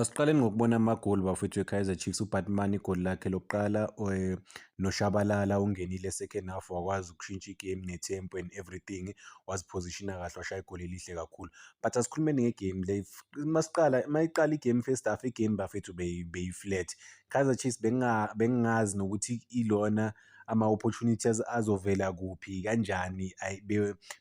Asiqaleni ngokubona amagoli, bafowethu, we-Kaizer Chiefs. UBaartman igoli lakhe lokuqala, noShabalala ungenile second half, wakwazi ukushintsha igame ne-tempo and everything, waziphozishina kahle, washaya igoli elihle kakhulu. But asikhulumeni ngegame le. Masiqala, mayiqala igame, first half igame, bafethu, beyi-flat. Kaizer Chiefs bengingazi nokuthi ilona ama-opportunities azovela kuphi, kanjani,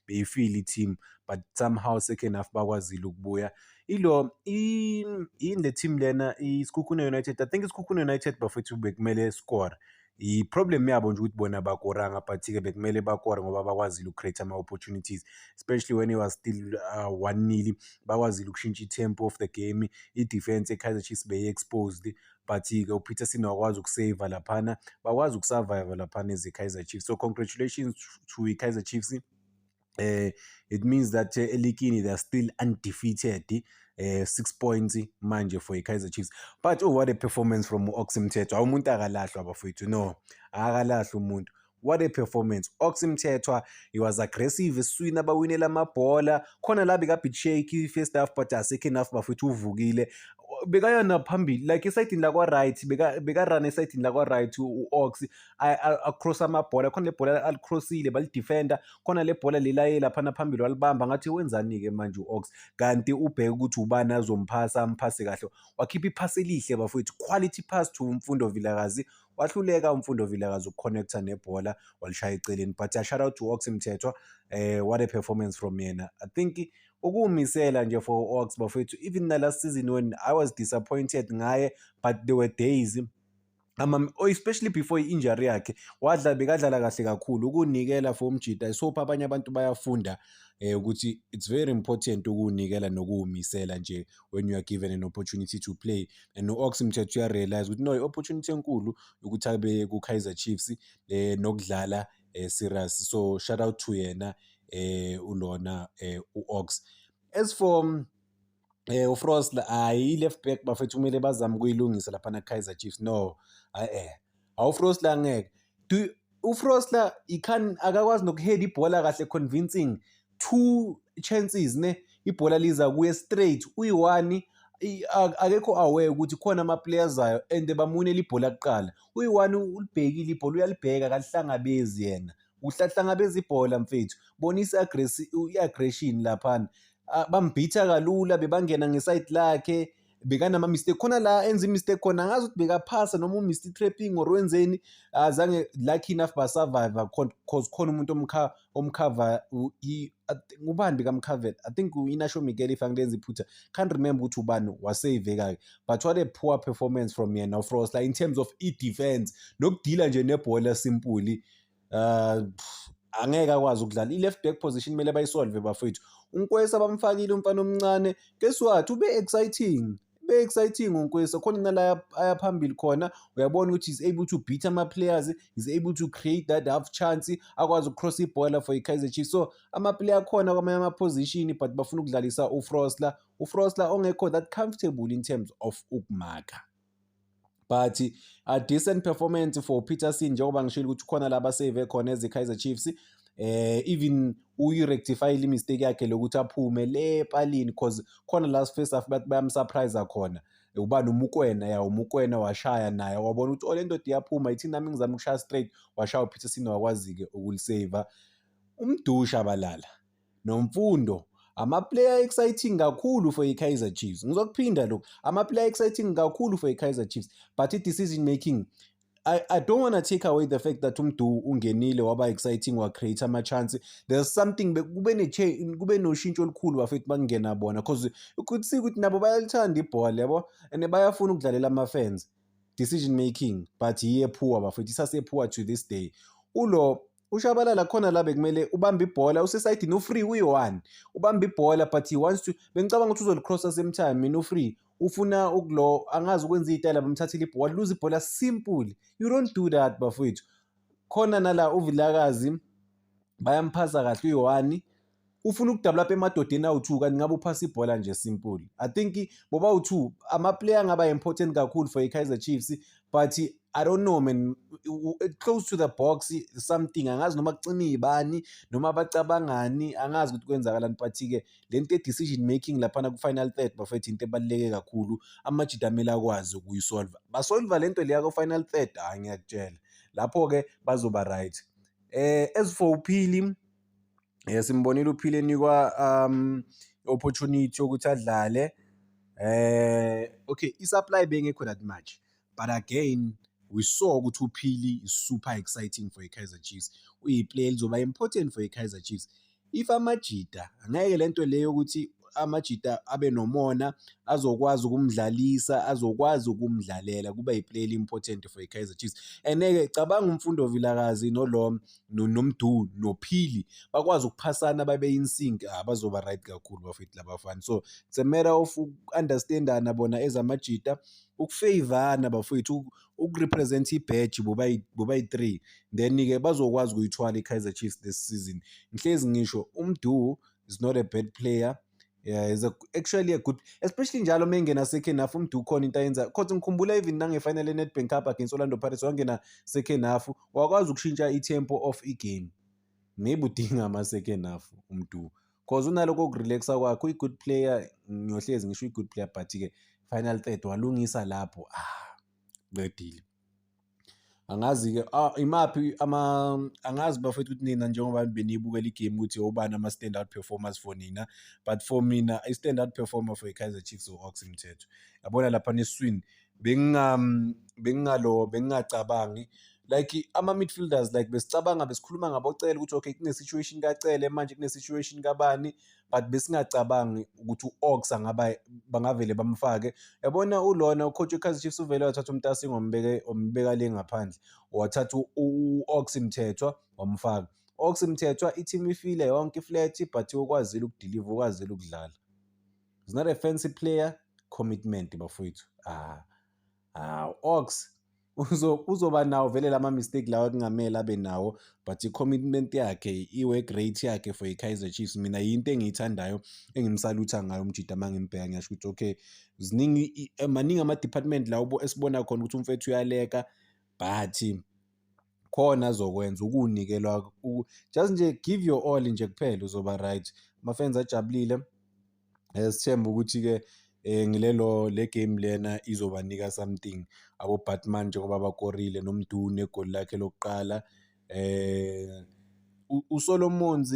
beyifile i-team, but somehow second half bakwazile ukubuya. Ilo yini le team lena, iSekhukhune United, I think iSekhukhune United, bafethu, bekumele score. I-problem yabo nje ukuthi bona abakoranga, but-ke bekumele bakore ngoba bakwazile uku-create ama-opportunities, especially when it was still 1-0, bakwazile ukushintsha i-tempo of the game. I-defense ye-Kaizer Chiefs beyi-exposed, but-ke uPeterson wakwazi ukuseva laphana, bakwazi uku-survive-a laphana as i-Kaizer Chiefs. So congratulations to i-Kaizer Chiefs. It means that elikini they are still undefeated, 6 points manje for i-Kaizer Chiefs. But oh, what a performance from u-Ox Mthethwa! Umuntu akalahlwa, bafowethu, no, akalahlwa umuntu. What a performance, Ox Mthethwa! He was aggressive esiswini, abawinela amabhola khona la, beka-bit shaky first half, but second half, bafethu, uvukile, bekaya naphambili like esayidini lakwa-right, bekarana esayidini lakwa-right u-Ox, across amabhola khona. Le bhola alicrossile, balidefenda khona. Le bhola lelaye laphana phambili, walibamba, ngathi wenzani-ke manje u-Ox, kanti ubheke ukuthi ubani azomphasa, amphase kahle, wakhipha iphasi elihle, bafowethu, quality pass to uMfundo Vilakazi. Wahluleka uMfundo Vilakazi ukuconnecta nebhola, walishaya eceleni. But shout out to Ox Mthethwa, what a performance from yena. I think ukumisela nje for Ox, bafowethu, even na last season when I was disappointed ngaye, but there were days ama, especially before i-injury yakhe, wadla, bekadlala kahle kakhulu. Ukunikela for umjita, I hope abanye abantu bayafunda ukuthi it's very important ukuwunikela nokuwumisela nje when you are given an opportunity to play, and no-Ox Mthethwa uya-realize ukuthi no, i-opportunity enkulu ukuthi abe ku-Kaizer Chiefs nokudlala serious. So shout out to yena ulona u-Ox. As for uFrosler, hayi, i-left back, bafethu, kumele bazame ukuyilungisa laphana ku-Kaizer Chiefs. No, awu, Frosler angeke. Do uFrosler, he can, akakwazi nokuhead ibhola kahle convincing. Two chances ne, ibhola liza kuye straight, uyi-one, akekho aware ukuthi khona ama-players ayo and bamunela ibhola kuqala. Uyi-one, ulibhekile ibhola, uyalibheka, kalihlangabezi yena. Uhlahlangabeza ibhola, mfethu, bonisa i-aggression laphana. Bambhitha kalula, bebangena ngesayidi lakhe, bekanama-mistake khona la, enza i-mistake khona, angazi ukuthi bekaphasa noma u-missed trapping or wenzeni, azange. Lucky enough ba-survive cause khona umuntu omkhava, ngubani bekamkhavela? I think u-Inacio Miguel, if angilenzi iphutha, can't remember ukuthi ubani waseyiveka-ke. But what a poor performance from yena uFrosler in terms of i-defense nokudila nje nebhola simple. Angeke akwazi ukudlala i-left back position, kumele bayisolve, bafowethu. UNkwesa bamfakile, umfana omncane, guess what, ube exciting, be exciting uNkwesa khona nala aya phambili khona, uyabona ukuthi he's able to beat ama-players, he's able to create that half chance, akwazi ukucross ibhola for i-Kaizer Chiefs. So ama-player akhona kwamanye ama-position, but bafuna ukudlalisa uFrosler, uFrosler ongekho that comfortable in terms of ukumakha. But a decent performance for Peterson, njengoba ngishilo ukuthi khona la basave khona as i-Kaizer Chiefs, even uyi-rectify i-mistake yakhe lokuthi aphume le epalini, cause khona last first half bathi bayamsurprise khona, ubani, uMukwena, ya, uMukwena washaya naye, wabona ukuthi oh, le ndoda iyaphuma, ithi nami ngizama ukushaya straight, washaya uPeterson, wakwazi-ke ukuliseva. UMdu Shabalala noMfundo, ama-player exciting kakhulu for i-Kaizer Chiefs. Ngizokuphinda lokhu, ama-player exciting kakhulu for i-Kaizer Chiefs, but i-decision making, I don't want to take away the fact that uMdu ungenile, waba exciting, wa-create ama-chance. There's something, kube noshintsho olukhulu, bafethu, bakungena bona, cause you could see ukuthi nabo bayalithanda ibhola yabo and bayafuna ukudlalela ama-fans. Decision making but yiye poor, bafethu, isase-poor to this day. Ulo uShabalala khona la bekumele ubambe ibhola, usesayidini, u-free, uyi-one, ubambe ibhola, but he wants to, bengicabanga ukuthi uzolicrossa same time, mina u-free, ufuna ukulo, angazi ukwenza iy'tayela, bamthathile ibhola, lose ibhola simple. You don't do that, bafowethu. Khona nala uVilakazi bayamphasa kahle, uyi-one. Ufuna ukudabula lapha emadodeni awu-2, kanti ngabe uphasa ibhola nje simple. I think boba u-2 ama-player angaba important kakhulu for i-Kaizer Chiefs, but I don't know, man, close to the box something, angazi noma kucima iy'bani noma bacabangani, angazi ukuthi kwenzakalani, but-ke le nto ye-decision making laphana ku-final third, bafethu, into ebaluleke kakhulu. Amajida amele akwazi ukuyisolva, basolva le nto leya ku-final third. Hhayi, ngiyakutshela, lapho-ke bazoba right. As for uPhili, simbonile uPhili enikwa opportunity yokuthi adlale. Okay, i-supply bengekho that much, but again we saw ukuthi uPhili is super exciting for i-Kaizer Chiefs, uyi-player elizoba important for i-Kaizer Chiefs if amajida angeke lento leyo ukuthi amajida abe nomona, azokwazi ukumdlalisa, azokwazi ukumdlalela, kuba i-player important for i-Kaizer Chiefs. And-ke cabanga uMfundo Vilakazi nolo noMdu noPhili bakwazi ukuphasana, babe in sync, ah, bazoba right kakhulu bafethu labafana. So it's a matter of uku-understandana bona ezamajida, ukufeyivana bafethu, ukurepresent i-badge bobayi-three, then-ke bazokwazi ukuyithwala i-Kaizer Chiefs this season. Ngihlezi ngisho, uMdu is not a bad player. Yeah, is actually a good, especially njalo uma engena second half uMdu khona into ayenza, cause ngikhumbula even nange-final ye-Nedbank Cup against Orlando Pirates, wangena second half, wakwazi ukushintsha i-tempo of i-game. Maybe udinga ama-second half uMdu, cause unaloko ukurelaxa kwakhe, uyi-good player, ngiyohlezi ngisho uyi-good player, but-ke final third walungisa lapho, ah, qedile. Angazi-ke, ah, imaphi ama, angazi bafethu ukuthi nina njengoba beniyibukela igame ukuthi obani ama-stand out performers for nina, but for mina i-stand out performer for i-Kaizer Chiefs u-Ox Mthethwa. Yabona lapha neswini, bengingalo bengingacabangi like ama-midfielders, like besicabanga, besikhuluma ngaboCele ukuthi okay, kune-situation kaCele manje, kune-situation kabani, but besingacabangi ukuthi u-Ox angaba bangavele bamfake. Yabona ulona ucoach we-Kaizer Chiefs uvele wathatha uMtasing wambeke, wambeka le ngaphandle, wathatha u-Ox Mthethwa wamfaka. Ox Mthethwa, i-team ifile yonke i-flat, but ukwazile ukudeliver, ukwazile ukudlala. He's not a fancy player, commitment bafowethu. Ah, ah, Ox uzoba nawo vele lama mistake lawa ekungamele abe nawo, but i-commitment yakhe, i-work rate yakhe for i-Kaizer Chiefs, mina yinto engiyithandayo, engimsalutha ngayo umjida. Uma ngimbheka ngiyasho ukuthi okay, ziningi, maningi ama-department la esibona khona ukuthi umfethu uyaleka, but khona azokwenza ukunikelwa, just nje give your all nje kuphela, uzoba right. Ama-fans ajabulile, sithemba ukuthi-ke ngilelo le game lena izobanika something abo-Batman njengoba bakorile, noMdu negoli lakhe lokuqala. USolomons,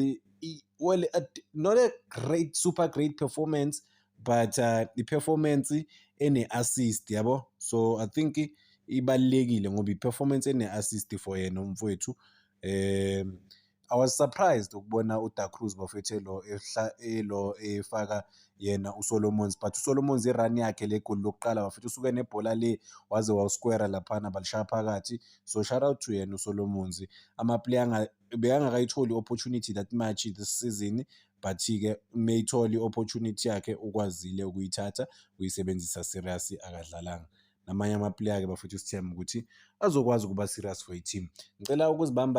well, not a great, super great performance, but i-performance ene-assist yabo, so I think ibalulekile ngoba i-performance ene-assist for yena umfowethu. I was surprised ukubona uDa Cruz bafethu elo elo efaka yena uSolomons, but uSolomons i-run yakhe le goli lokuqala bafethu, usuke nebhola le waze wawusquare laphana, balishaya phakathi, so shout out to yena uSolomons. Ama-player bekangakayitholi i-opportunity that much this season, but-ke meyithola i-opportunity yakhe ukwazile ukuyithatha, uyisebenzisa serious, akadlalanga. Namanye ama-player-ke bafethu, sithemba ukuthi azokwazi ukuba serious for i-team. Ngicela ukuzibamba.